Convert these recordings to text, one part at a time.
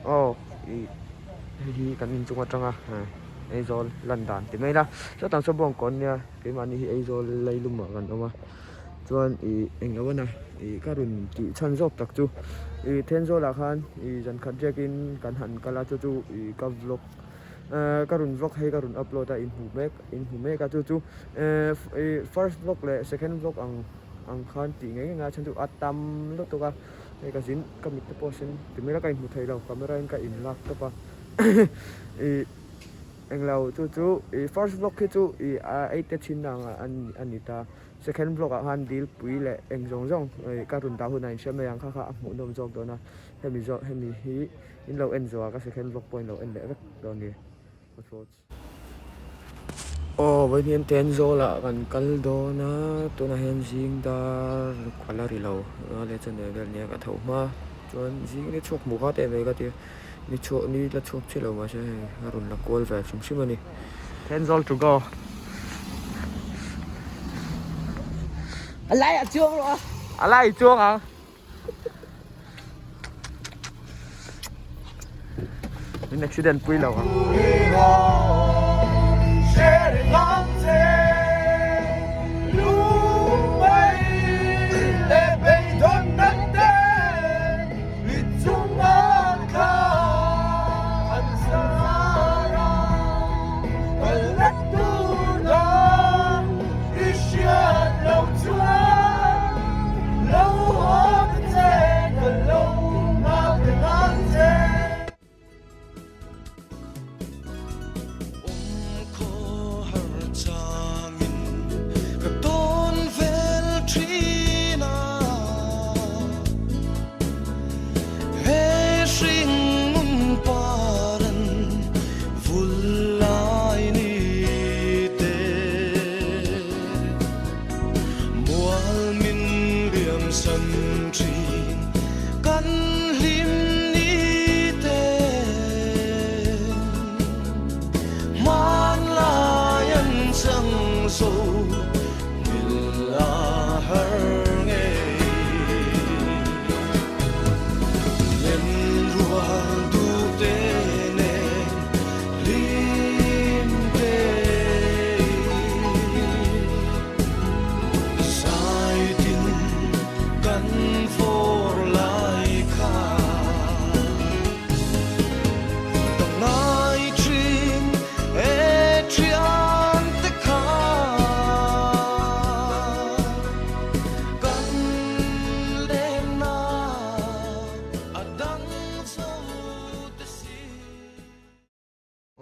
Aw ih hei hi kan inchung atanga Aizawl lan dan ti mai ila sawtah sawn bawngkawn nia keimahni hi Aizawl lailumah kan awm a chuan ih englo a na ih ka rawn tih chhan zawk tak chu ih Thenzawl ah khan ih zan khat riakin kan han kal a chu chu ih ka vlog ehh ka rawn vlog hei ka rawn upload a inhmu mek inhmu mek a chu chu ehh ih first vlog leh second vlog ang ang khan tih ngei ngei a chhan chu a tam lutuk a hei ka zin ka mit te pawh a sen ti mai la ka inhmu thei lo camera in ka in lak tawp a ih englo chu chu ih first vlog khi chu ih a ei te thin ang a ni ta second vlog ah khan dil pui leh eng zawng zawng ih ka rawn dah hunah in hria mai ang kha kha a hmuhnawm zawk dawn a hemi zawh hemi hi in lo en zawh a ka second vlog pawh in lo en leh vek dawn a ni. Aw vawiin hian Thenzawl ah kan kal dawn a tunah hian zing dar a la ri lo a leh chuan vel nia ka tho hma chuan zing ni chhuak hmuh kha teh mai ka ti a ni chhuak ni la chhuak chiah lo mahse hei a rawn la kual ve hrim hrim a ni. Thenzawl to go. A lai ah chuang rawh a. A lai chuang ang. Min accident pui lo ang.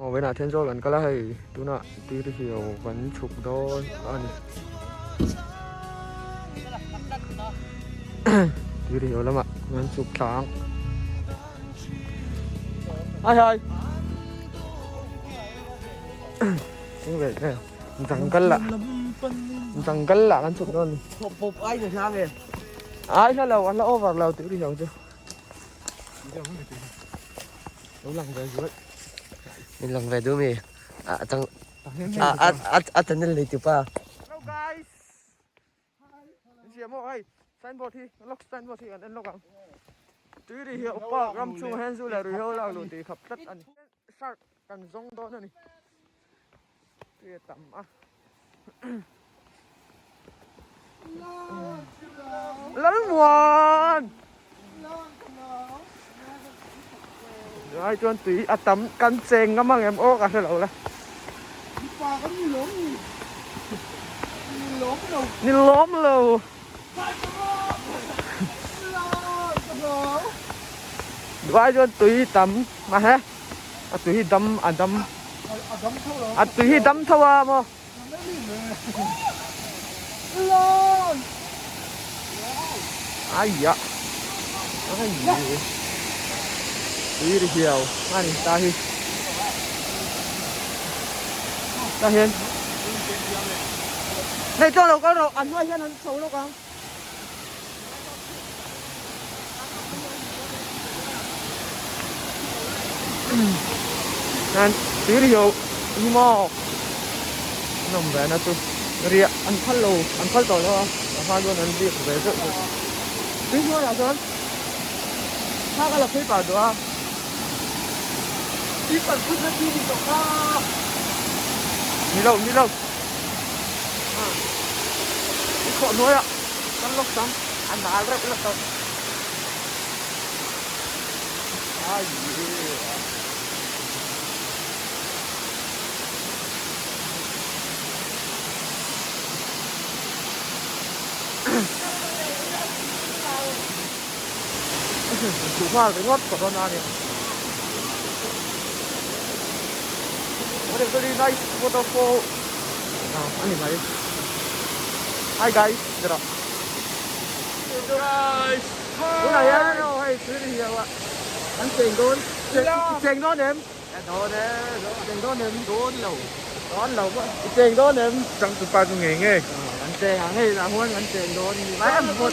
Aw vawiinah Thenzawl kan kal a hei tunah Tirhio kan chhuk dawn a ni Tirhio lamah kan chhuk thla ang hai hai jungle lah jungle lah kan chhuk dawn a ni ai hla lo a hla over lo Tirhio chu. Lo lang ve zuai. Min lang ve duh mi. A chang a a a a channel nei tupa. Hello guys. Zia mo ai signboard hi lock signboard hi kan en lawk ang. Tui ri hi upa ram chhung hian zu leh ruihhlo lak luh tih khap tlat a ni. Shark kan zawng dawn a ni. Tui a tam a. Lalmuan! Ai chuan tui a tam kan cheng ngam ang em aw ka hre lo le. Mipa kan ni lawm ni. Ni lawm lo. Ni lawm lo. Duai chuan tui tam ma he. A tui hi dam a dam. A dam tho lo. A tui hi dam tho a maw. Ai a. Ai. Tui ri hiau a ni ta hi. Ta hian. Nei chuan lo kal rawh an hnuai hian an chho lawk ang. Nan tui ri ho hi maw an awm ve na chu riah an phal lo an phal tawh lo a a hma chuan an riak ve zeuh zeuh tui hnuaiah chuan thla ka la phei pah duh a. Ni lo, ni lo. I khawh hnuaiah kan lawk sang. A nal reuh la tawh. Ai yeah. Chu nghal ringawt corona nia. What a very nice waterfall. Ah, ani mai. Hi guys, tira. Guys. Tunah hian hei thil hi a an cheng dawn. Cheng dawn em? Dawn e, cheng dawn em? Dawn lo. Dawn lo pawh i cheng dawn em? Chang tu pa chu ngei ngei. Kan cheng ang hei lah huan kan cheng dawn ni mai a vawt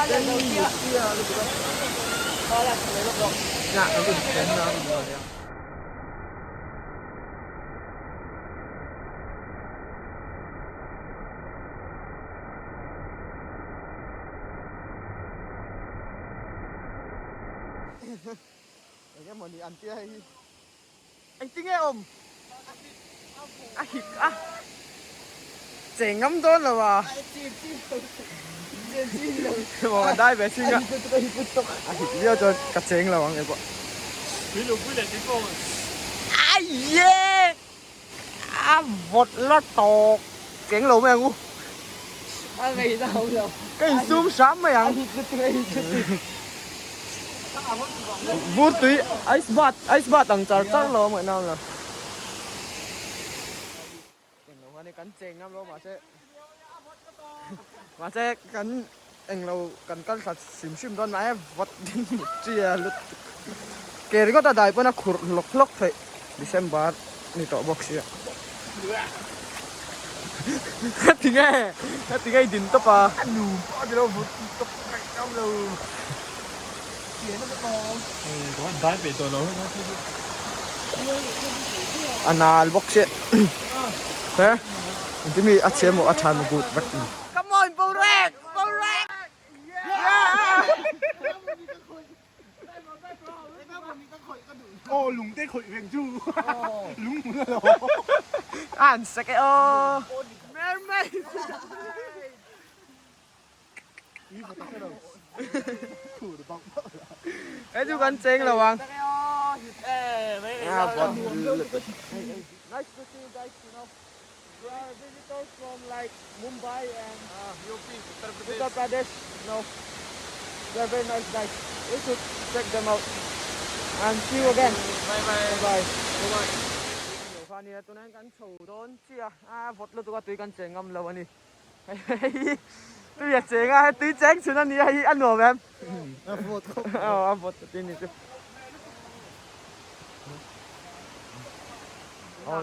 cheng mut sia lutuk a. Lah kan in chen na a nia. Eng emaw ni an tia hei hi. Engtinge awm? A hik a. Cheng ngam dawn lo a. Maw ka dai ve ching a. A hik viau chuan ka cheng lo ang epawh. Aiye! A vawt la tawk. Cheng lo mai ang u. Ka insum hram mai ang. Vur tui ice bath ice bath ang char char lo a ngaihna awm lo. Englo kha ni kan cheng ngam lo mahse mahse kan englo kan kal thla hrim hrim dawn mahse vawt ding mut chi a lut ke ringawt a dai pawn a khurh hlawk hlawk theih December ni tawh bawk sia. Tinge tinge i din tawp a. A nu pawh a ti lo vut tawp ngaih ngam lo. A nal bawk chiah he engtin mi a chhe maw a tha maw gut vek ni. Come on Borek Borek Aw lung te khawih reng chu lung hmun a lo. An sek e aw mermaid. He chu kan cheng lo ang. Nice to see you guys, you know. We are visitors from like Mumbai and UP, Uttar Pradesh. Uttar Pradesh, you know. They are very nice guys. We should check them out. And see you again. Bye bye. Bye bye. Bye. Tunah hian kan chho dawn chiah a, vawt lutuk a tui kan cheng ngam lo a ni. Hei tui a cheng a, hei tui cheng chhun a nia hei a nuam em? A vawt khawp mai. Aw a vawt ta ni chu. Aw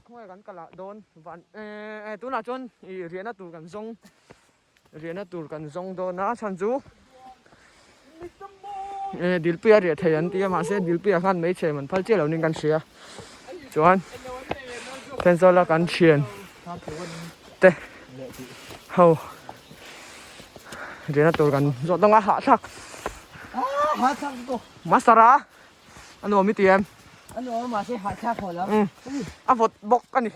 khawnge kan kal ah dawn van eh tunah chuan ih riahna tur kan zawng riahna tur kan zawng dawn a chhan chu eh dilpuia riah thei an ti a mahse dilpuia khan hmeichhe man phal chiah lo niin kan hria chuan Thenzawl kan thian te ho riahna tur kan zawh dawng a hahthlak master a a nuam i ti em a nuam mahse hahthlak haw lo a vawt bawk a ni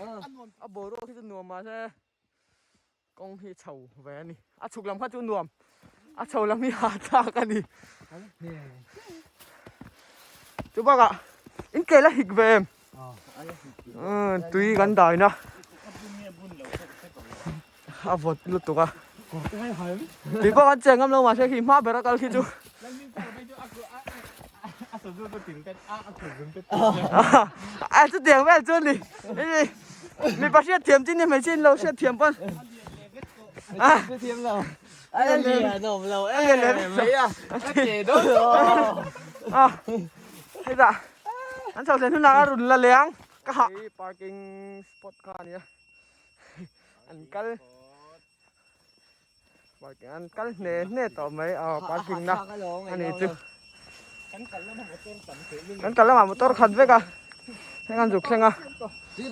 a boruak hi chu nuam mahse Kawng hi chho ve a ni. A chhuk lam kha chu nuam. A chho lam hi hahthlak a ni. Chu bakah in tlel a hik ve em? Tui kan daina a vawt lutuk a. Tui pawh kan cheng ngam lo mahse khi hma bera kal khi chu. A chutiang vel chu a ni. Mipa hriat thiam chin hi hmeichhe in lo hriat thiam pawn. A thiam lo. A lian awm lo em mai a. A che dawn lo. A hetah an chho thlen hunah a run la leng ka hah. Parking spot kha a nia. An kal parking an kal hne hne tawh mai a parking na a ni chu kan kal lamah motor khat vek a heng an zuk thleng a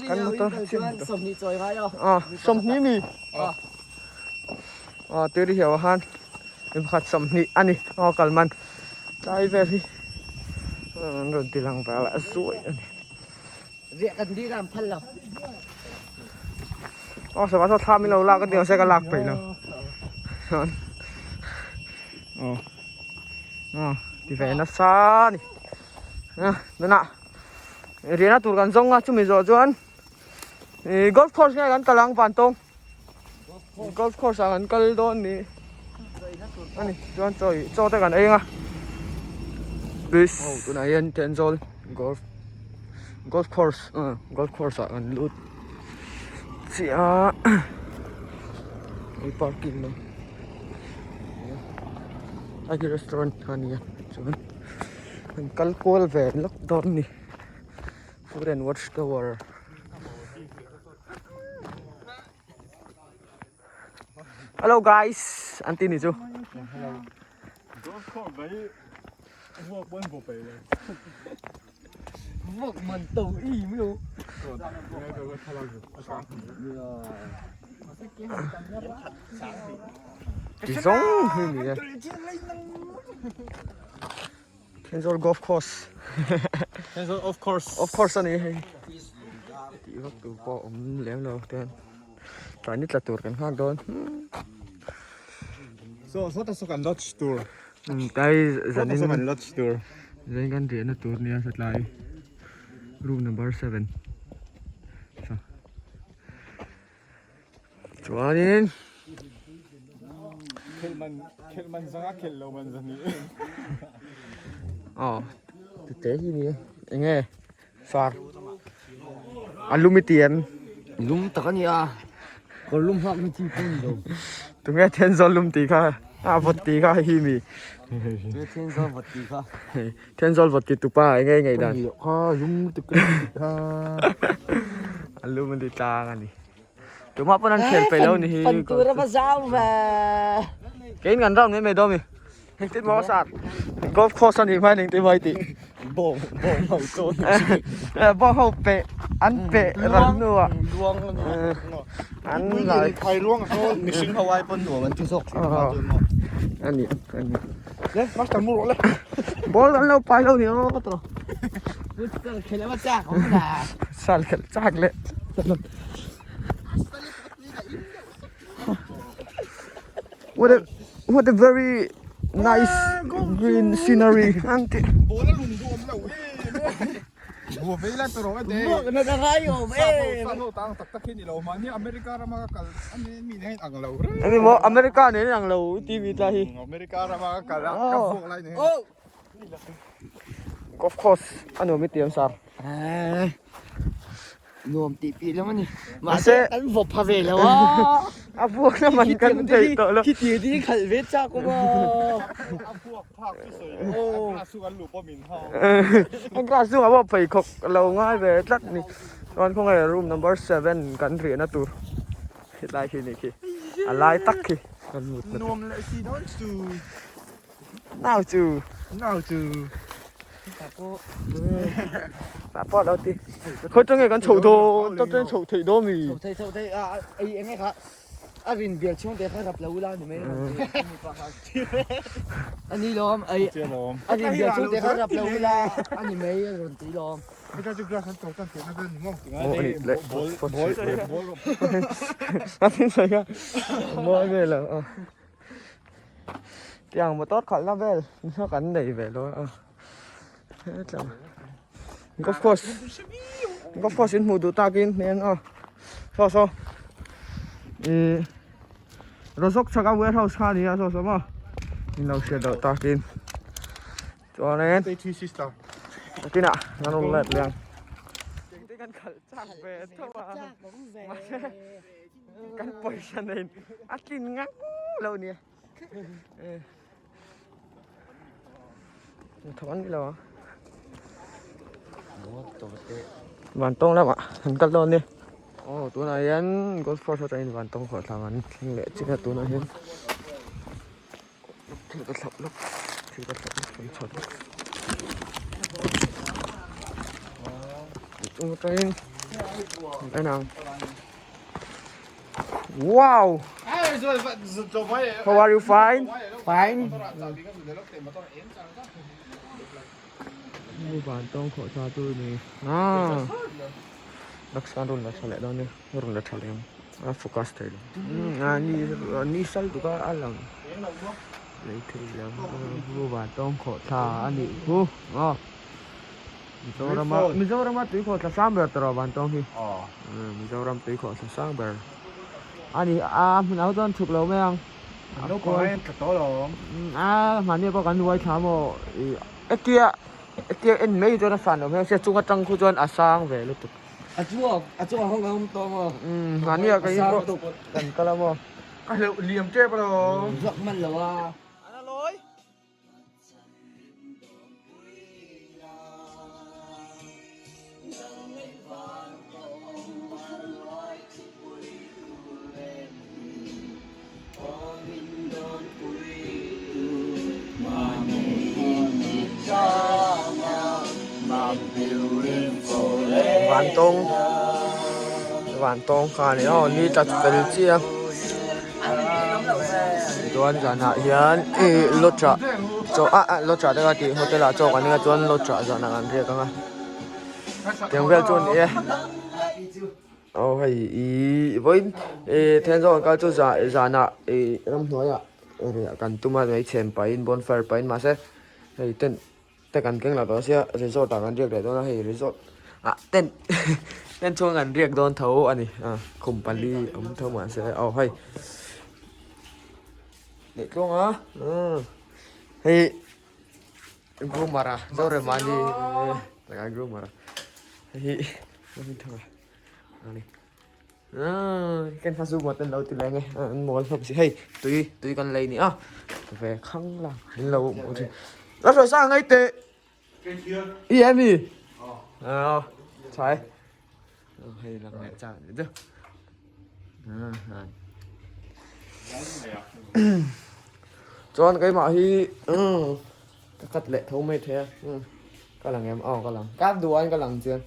kan motor a sawmhnih mi a tui ri hiau ah khan mi pakhat 20 a ni aw kal man tlai vel hi an rawn ti lang vel a zuai a ni. Riah kan dil a an phal lo. Aw sava saw thla min lo lak a ti mahse ka lak peih lo. Chuan aw aw ti ve nasa a ni. Tunah riahna tur kan zawng a chumi zawh chuan ih golf course nge kan kal ang Vantawng. Golf course ah kan kal dawn ni ani chuan chaw ih chaw te kan ei ang a please aw tunah hian Thenzawl golf golf course ah golf course ah kan lut chiah a hei parking lam a hi restaurant kha a ni a chuan kan kal kual ve lawk dawn a ni food and watch tower. Hello guys, an ti ni chu. Vok man to i mi u. Ti zawng hi ni e. Thenzawl golf course. Thenzawl of course. Of course ani hei. Tih vak tur pawh awm lem lo ten. Tlai ni tla tur kan nghak dawn. So so ta so kan lodge tur. Tlai zanin. So kan lodge tur. Zanin kan riahna tur nia satlai room number 7. So. Chuanin Aw tute hi ni eng nge sar a lum i ti em lum tak a ni a kawr lum hak na chi pawh a ni lo tunge Thenzawl lum tih kha a vawt tih kha hi mi tunge Thenzawl vawt tih kha Thenzawl vawt ti tupa eng nge i ngaih dan kha lum lutuk a ni kha a lum a ni tlang a ni. Tumah pawn an khel peih lo ni hi. Pan tur a va zau ve. Keiin kan round mai mai dawn mi. Engtin maw sar. Golf course a nih hmain engtin maw i tih. Bawng bawng ho chawn. Bawng ho peh an peh ral hnuah. Luang a ni. An lai. Phai luang a sawn. Mihring ho ai pawn nuam an ti zawk thin kha chuan maw. A ni a ni. Le master mu rawh le. Ball an lo pai lo ni aw ka tawh. Futsal khelh a va chak awm la. Sal khelh chak leh. What a what a very nice green scenery ang ti. Ball a lung duh awm lo em em. Bua vei lai tur awm e te. Buak na ka ngai awm em. Sa ho tang tak tak hi ni lo mahni America rama ka kal a ni mi nen ang lo reng. Ani maw America nen ang lo TV tla hi. America rama ka kal a ka vuak lai nen. Golf course a nuam i tiam sar. Nuam tih pih lam a ni. Mahse kan vaw pha ve lo a. A vuak na man kan theih tawh lo. Khiti ding khalh ve chak awm a. A vuak phak chu sawi lo. A glass chu kan luh pawh min hau. A glass chu a pawh pheikhawk lo ngai ve tlat ni. Chuan khawnge room number 7 kan riahna tur hetlai khi nih khi. A lai tak khi kan mut na tur. Nuam leh si dawn chu. Nau chu. Nau chu. Ta pawh lo ti. Khawi tang kan chho dawn, ta tang chho thei dawn mi. Chho thei chho thei a ei enge kha a rin bial chhung te kha rap lo ula ni mai. Ani lawm ai a rin bial chhung te kha rap lo ula ani mai a rawn ti lawm. Heta chu grass an to tan tihna vel ni maw? Aw ani le ball ball ball. A tin sai kha. Mawi vel a. Tiang motor khalhna vel kha kan nei ve lo a hetlam golf course golf course in hmuh duh takin hmel a saw saw ihh Razawk chhaka warehouse kha a ni a saw saw maw in lo hriat loh takin chuanin nakinah kan rawn let leh ang kan khalh chak ve tho a mahse. Kan pawisa nen a tlin ngang lo nia. Tho an ni lo a. Vantawng lamah an kal dawn nia. Aw tunah hian golf course atangin vantawng khawh thlang an thleng leh chiah a tunah hian. Thil ka thlauh lawk thil ka thlauh lawk kan chhuat lawk chung atangin en ang wow how are you fine fine. Mu vantawng khawh tha chu ni a laksan rawn la tha leh dawn nia rawn la tha leh ang a focus thei lo a ni ni sal tuk a a lang lei thei lo mu vantawng khawh tha a nih chu aw Mizorama Mizorama tui khawh thla sang ber tawh vantawng hi Mizoram tui khawh thla sang ber a ni a hmunah ho chuan chhuk lo mai ang. Naupang a en tla tawh lo awm. A mahni pawh kan uai thla maw ih hetia hetia en mai chuan a san lo hmel sia chung atang khu chuan a sang ve lutuk. A chungah a chungah ho kan awm tawh maw. Umm mahni ah ka in pawh kan kal a maw. Ka hleuh liam tep alawm. Vak hman lo a. An a lawi. Vantawng vantawng kha a ni a ni tla fel chiah a chuan zanah hian ih lodge ah chaw ah ah lodge ah te kha tih hotel ah chaw kan eng a chuan lodge ah zanah kan riak ang a tiang vel chu a ni e. Aw hei ihh vawiin ih Thenzawl kal chu zah zanah ih ramhnuaiah riah kan tum a hmeichhe pahin bonfire pahin mahse hei tent te kan keng lo tawh sia resort ah kan riak leh dawn a hei resort ah tent tent chhung kan riak dawn tho a ni a khum pali awm tho mahse aw hei leh tluang a hei groomer a Zoremani takah groomer a hei hi. Kan hma chu maw ten lo ti leng e an mawl hlawm si hei tui tui kan lei ni a ve khang lang an lo hmuh thin la hruai sang ngai teh i em i ờ chai hei lang leh chang ni chu chuan keimah hi ka cut leh tho mai thei a ka lang em aw ka lang ka duh aiin ka lang chiang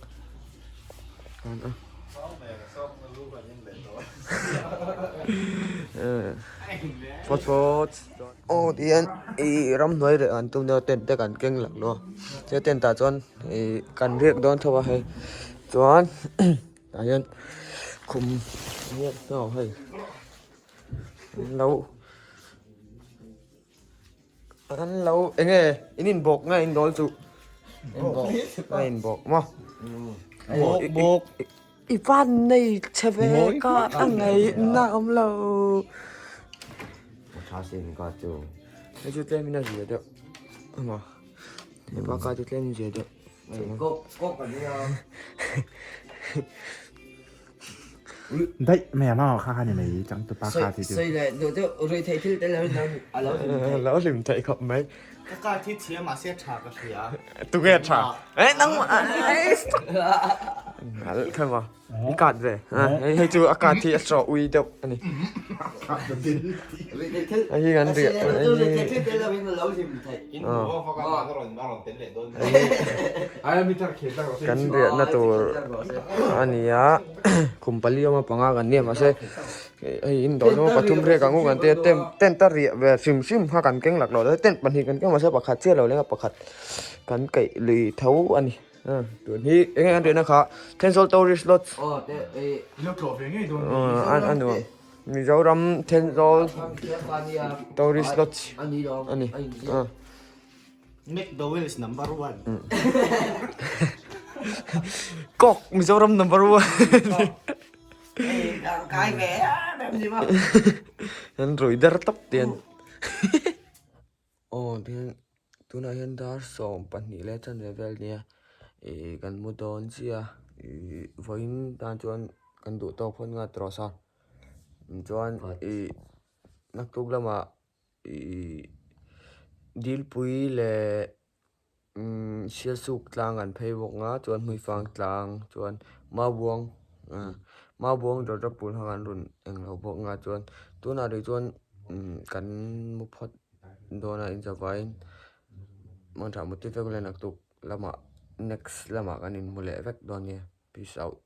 phawt phawt aw tihian ih ramhnuai leh an tum deuh a tent te kan keng lak lo a chuan tent ah chuan ih kan riak dawn tho a hei chuan tah hian khum aw hei an lo. An lo eng nge in inbawk nge in dawl chu inbawk a inbawk maw Bawk bawk i van nei che ve ka a ngaihna awm lo tha sin ka chu hei chu tlem in a zia deuh maw hepa ka chu tlem in zia deuh kawk kawk a nia. Daih mai a mah kha kha ni mai chang tupa kha ti chu. Sawi leh duh deuh rui theih thil tel lo in a lo hlim theih. Lo hlim theih khawp mai. Ka car thi chhia mahse a tha ka hria. Tunge a tha? Eh nangmah ngal kha maw i cut ve hei hei chu a cut hi a chaw ui deuh a ni. Hei hi kan riah Rui theih thil tel lo in a lo hlim theih. Kan riahna tur a ni a kum pali awma panga kan nia mahse hei in dawh zawng pathum riak ang u kan tia tent tent a riah ve hrim hrim kha kan keng lak lo tent pahnih kan keng mahse pakhat chiah lo leng a pakhat kan kaih lui tho a ni tun hi eng nge kan riahna kha Thenzawl tourist lodge a nuam. Mizoram Thenzawl Tourist Lodge a ni. McDowell's number one. Kawk Mizoram number one. An rui der tawp tian. Aw tihian tunah hian dar 12 leh chanve vel nia ih kan mu dawn chiah a ih vawiin tan chuan kan duh tawk phawt nghal tawh sa chuan ih naktuk lamah ih dilpui leh umm sialsuk tlang an phei bawk ang a chuan hmuifang tlang chuan maubuang ah maubuang dawrta pul kha kan rawn englo bawk ang a chuan tunah rih chuan umm kan mu phawt dawn a inzavaiin hman tha muti vek ule naktuk lamah next lamah kan inhmu leh vek dawn nia peace out.